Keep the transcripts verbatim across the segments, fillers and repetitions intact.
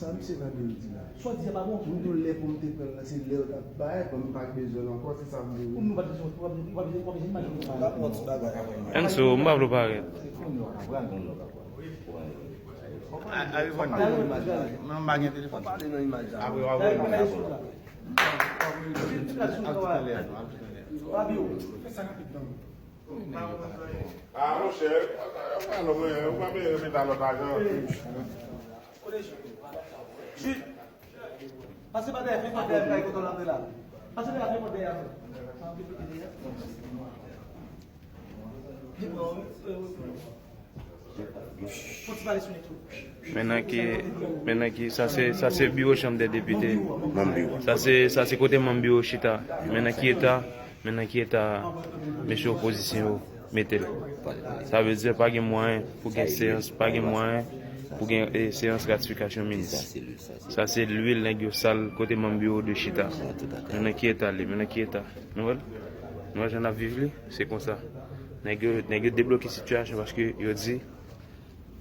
Sa misye Fabio di la. Swa di a pa bon. M tou lè pou m te pran l la, se lè yo t ap bay, bon, m pa bezwen l ankò, se sa m vle. Pou nou pa bezwen, pa bezwen, pa bezwen, pa bezwen imajine. Rapò ti bagay. Enso, m pa vle w parèt. Se kounye a w ka pran l, kounye a w ka pran l. Arivan, men m pa gen telefòn. Pale nan imaj la. Apre w ap wè l. Fabio, fè sa rapid non. Ah, monchè, ou pa bezwen repete lòt ajan. Pase pa dèyè, fè pa dèyè, fè kote l antre la. Pase dèyè, fè pa dèyè. Fò ti pale sou li tou. Men nan ki, men nan ki, sa se, sa se biwo chanm dè depite. Manm biwo. Sa se, sa se kote manm biwo chita. Men nan ki eta, men nan ki eta mesye opozisyon yo mete l. Sa vle di pa gen mwayen pou gen seyans, pa gen mwayen pou gen, eh, seyans ratifikasyon minis. Sa se lwil nèg yo sal kote manm biwo de chita. Men nan ki eta li, men nan ki eta. Nou wè l? Nou wè jan n ap viv li? Se konsa. Nèg yo, nèg yo debloke sitiyasyon paske yo di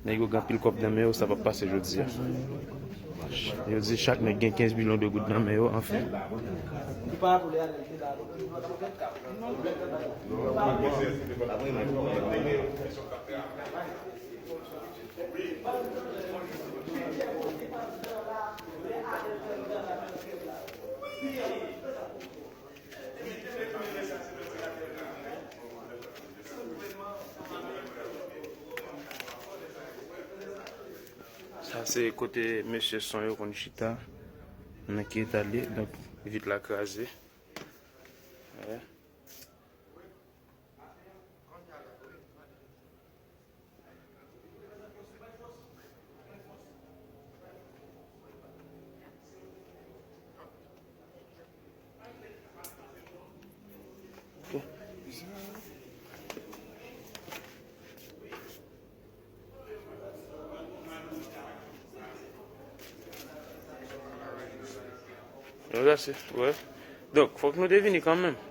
nèg yo gen anpil kòb nan men yo, sa p ap pase jodi a. Yo di chak nèg gen kenz milyon de goud nan men yo, anfen. Sa se kote mesye son yo konn chita. Nan ki eta li, donk vit la kraze. Wè. Donk, fòk nou te vini kanmenm.